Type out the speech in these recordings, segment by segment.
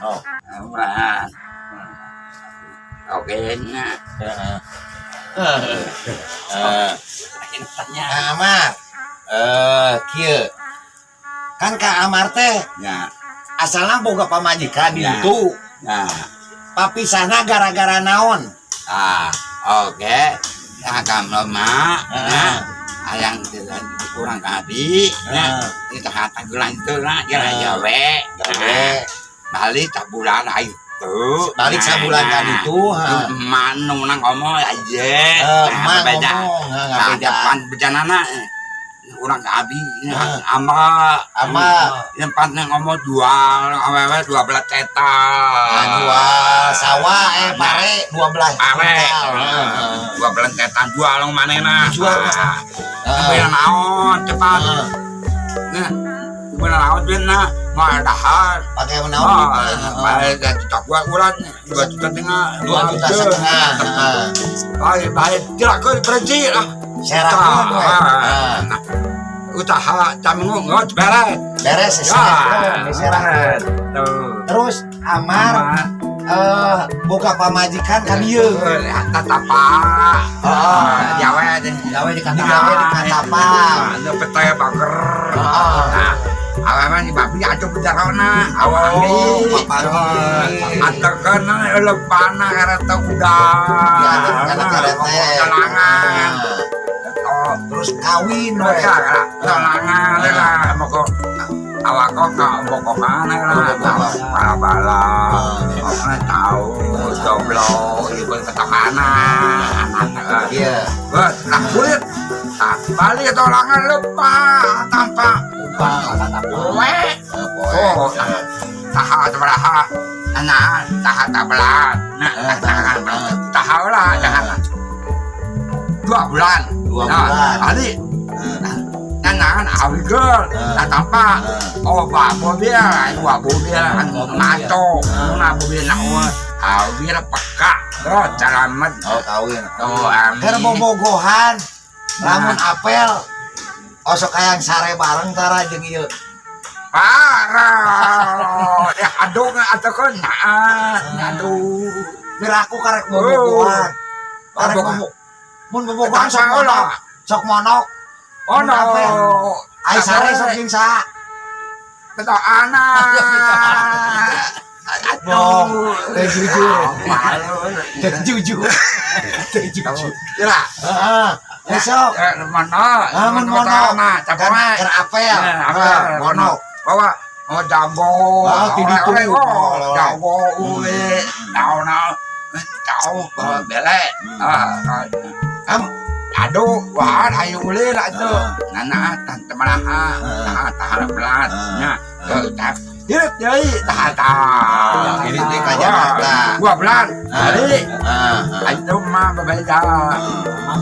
Oh. Ulah. Oke, nya. Heeh. Eh, Tanya. Amar. Eh, kieu. Kan Kang Amar teh Ya, asalna boga pamajikan di Ya. ditu. Nah. Papisahna gara-gara naon? Ah, oke. Ya, kamu mah, nah, ayang kurang tadi, nah, itu hata bulan itu lah, ya gawe, Gawe. Balik tak bulan itu. Balik sabulan kan itu, ha. Manu nang ngomong aja. Eh, emak ngomong, ha, Nah, ngabeja. depan bejanana urang ke abi, ama Ama. Yang patnya ngomong jual awewe 12 cetak. Nah, jual sawah eh pare 12 pare kuintal. Heeh. 12 cetak jual long manena. Jual. Ah, Heeh. beli naon cepat. Heeh. Nah, beli naon duitna mau dahar. Pakai naon Ah, duitna? Heeh. Pare juta gua urat 2,5 juta. 2,5 juta. Heeh. Baik baik tidak ke berhenti lah. Serahkeun we. Heeh. Nah, usaha camngu nggak beres. Beres diserahkeun, diserahkeun. Tuh. Terus Amar eh boga pamajikan ka dieu. Tatapa. Heeh. Jawa Gawe di Katapa. Gawe di Katapa. Anu pete bager. Heeh. Nah, awewe di babi acuh bejarona. Oh, papanggih. Anterkeun lepana kereta udah. Diantarkeun kereta. Talangan. Oh, Terus kawin we. mereka talangan lah moko awak kok nggak bokokan lah bala bala pokoknya tahu jomblo ibu ketokana. Iya. Wah, nah kulit tak balik tolangan lupa tanpa poe. Oh, taha tabaraha anak taha tabelat nah taha taha lah taha 2 bulan. Dua Nah, bulan. Balik nangan awigel tak tampak. Oh, ba mobil dua mobil mato na mobil na awigel peka oh calamet. Oh, kawin. Oh, amin. Keur bobogohan lamun apel osok hayang sare bareng tara jeung ieu? Parah ya aduh atau kan nah aduh. Piraku karek bobogohan. Karek Oh, bobo. Mun bobogohan sok Eta monok. Sok monok. Oh no. Ai sare sok jeung saha? Betul anak. Bohong. Teh jujur. Teh jujur. Teh jujur. Ya. Heeh. Besok. Mana? Ah, mun monok. Nah, Kan keur apel. Apel, Monok. Bawa oh jago. Ah, ti ditu. Oh, jago uwe. Tahu na. Tahu bawa bele. Ah, Am aduh, wah, ayo ule lah tu. Nana, tante malaha, tahan, tahan belat. Nah, tuh, hidup jadi, tahan, tahan. Hidup di ka Jakarta. 2 bulan, balik. Ah, Itu mah berbeda.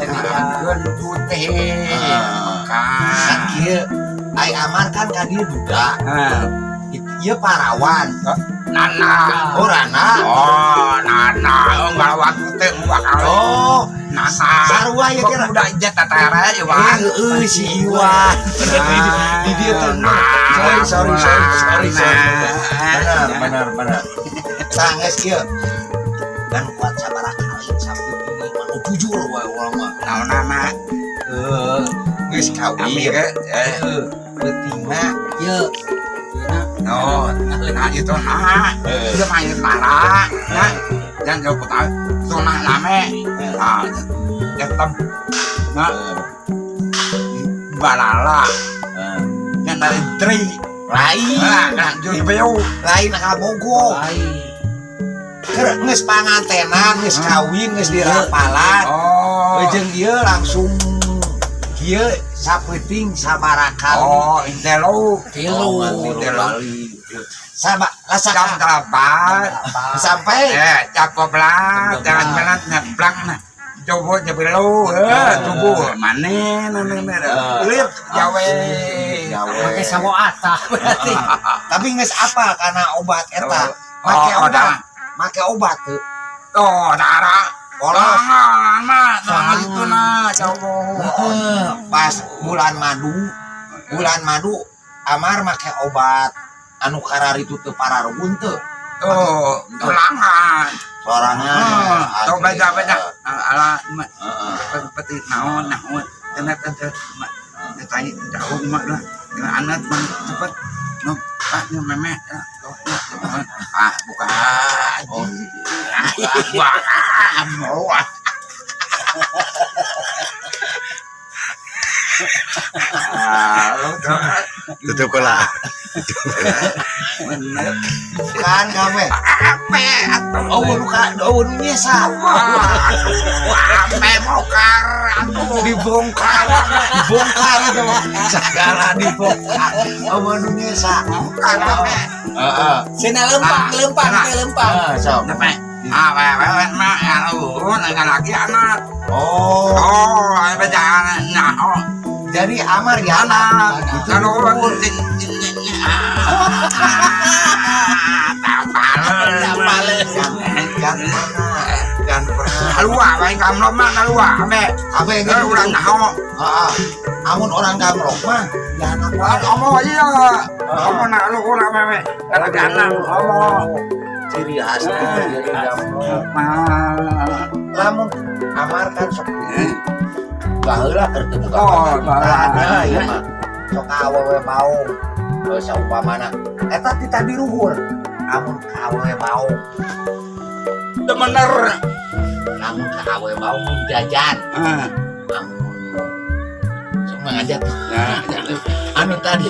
Dengan putih. Kan kieu ai Amar kan ka dieu duda. Ieu parawan. Nana. Oh, rana. Oh, nana. Oh, ngalawan putih, bakal. Oh, Nana. Sarua ya kira. Udah ijat tatara, Iwan. Heeh, si Iwan. Di dia tuh. Sorry, sorry, sorry, sorry, sorry. Benar, benar, benar. Sanges ieu. Kan kuat sabaraha kali sapu ini mah jujur wae urang mah. Naon nama? Eh, geus kawin. Amir. Eh. Heeh, peutingna ieu. Oh, nah itu nah. Itu main tara. Nah, dan jauh kota itu nah lame. Nah, tetap nah balala. Yang dari tri. Lain. Nah, nah, jadi beu. Lain kabogo. Keur geus pangantenan, geus kawin, geus dirapalan. Oh. Jeung ieu langsung kieu sapeuting sabaraha kali? Oh, telu. Tilu. Telu. Saba Jam lasa 8. Sampai Eh, jam 12, jangan belat nyeblang nah. Coba jebelu, eh, tubuh mana mana mana. Lihat jawe. Jawe. Pakai sawo atah berarti. Tapi geus apal karena obat eta. Make Oh, obat. dah. Make obat tuh. Oh, darah. Polos. Nah, nah, nah, itu nah, coba. Heeh, pas bulan madu Amar make obat anu kararitu teu pararugun teu? Oh, sorangan. Sorangan. Oh, tong beda-beda. Ala seperti naon naon. Karena tante tanya jauh mak lah. Dengan anak bang cepat. No, pak no meme. Ah, buka. Oh. Wah, mau. Ah, Tutup lah. bener. Bukan kafe. Apa atuh? Oh, bukan. Oh, nyesa. Apa bongkar atuh? Dibongkar. Dibongkar itu. Segala dibongkar. Oh, nu nyesa. Bongkar apa? Heeh. Sina lempang, lempang, teh lempang. Ah, sok. Apa? Ah, wewe mah ya lu nanya lagi anak. Oh, Oh, apa jangan nah oh. jadi Amar ya Anak. anak. Kalau orang Jangan pernah. Jangan pernah. Keluar, main kamlok mah keluar, abe. Apa yang Eh, urang naho. Heeh. Amun orang gamrok mah ya anak wae. Omo iya. Omo nak lu urang wewe. Kalau anak omo. Ciri khas ciri gamrok. Mah. Lamun Amar kan sok baheula keur teu boga Oh, pamajikan, baheula. ieu mah. Sok awewe baung. Heuh saumpamana eta ti tadi luhur. Amun ka awewe baung, Bener. lamun ka awewe baung jajan. Ah. Amun sok ngajak Nah, anu tadi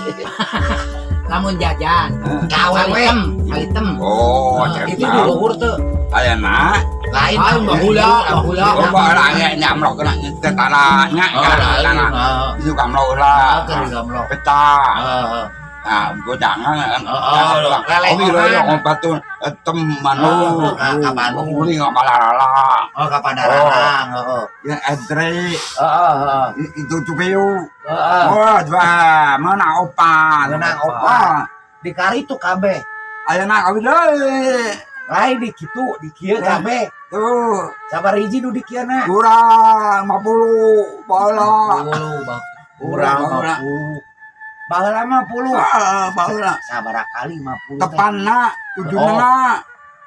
Lamun jajan. ka awewe Kalitem, kalitem. Oh, Itu di luhur tuh. Aya mah. lain Lain baheula, baheula. Oh, baheula aya nyamlok kena tetaranya Oh, lain. tanah. Heeh. Itu kamlok lah. Keur gamrok. Peta. Heeh. Nah, godangan kan. Oh, Oh, iya, iya, batu tem manu. Oh, ka Bandung. Uli ngapalalala. Oh, ka Padalarang, heeh. Ya edre Heeh, heeh. itu cupiu. Heeh. Oh, dua menang opat. Menang opat. Di kari itu kabeh. Ayeuna kawin deui. Lain di kitu, di kieu kabeh. Tuh, Sabar hiji nu di kieu na. kurang 50 baheula. Dulu, Bang. Urang Baheula. 50. Baheula mah 50. Ah, baheula. Sabaraha kali 50 teh? Tepanna tujuh Oh. nengah,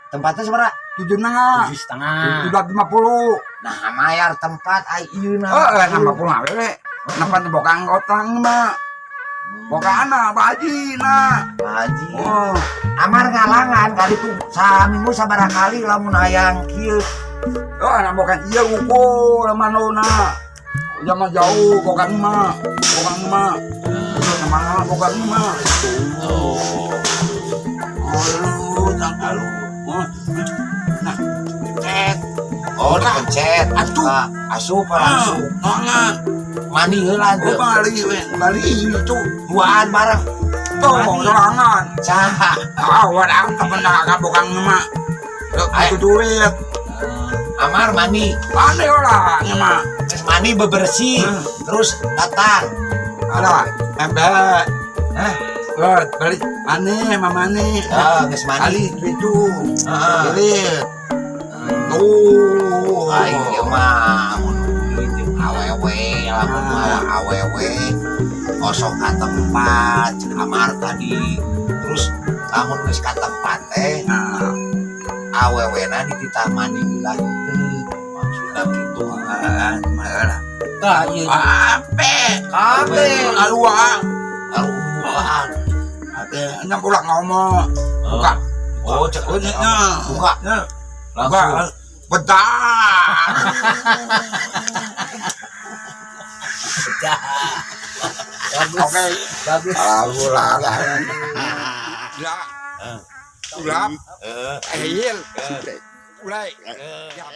Tempatnya sabaraha? tujuh nengah, 7,5. 750. Nah, mayar tempat ai ieu na. Eh, 50 awewe. Napa boga anggotang mah? Boga anak, Pak Haji nah. Pak Haji. Oh, Amar ngalangan kali tuh saminggu sabaraha kali lamun hayang kieu. oh, nah boga iya ukur manona. Zaman jauh boga emak, boga emak. Sama boga emak. Oh. Oh, lu tanggal lu. Oh. Nah, cet. Oh, dipencet. Atuh. Ah, asup langsung. Nongan. Mandi heula Oh, teu. bali, we. Bali itu. Duaan bareng. Tuh, sorangan. Saha? Ah, wadah temen nak boga emak. Itu duit. Amar mandi. Aneh lah, emak. Terus mandi bebersih, terus datang. Alah, embe. Hah? Lot, balik mane, mamane. Ah, geus mandi. Ali itu. Heeh. Ilit. Tuh. Aing ieu mah mun jeung awewe, lamun mawa awewe kosong ka tempat cek Amar tadi. Terus lamun geus ka tempat teh Nah, awewena dititah mandi heula henteu. Maksudna kitu. ah, malah. Tah, ieu. Ape. Kabeh. Alua. Aruan. Ape, nyam pula ngomong. Buka. Oh, cek Oh, nya. Buka. Nya. Buka. Langsung. Bedak. Bagus. Oke. Bagus. Alhamdulillah. Ya. Ulap. Heeh. Ehil. Ulai. Ya.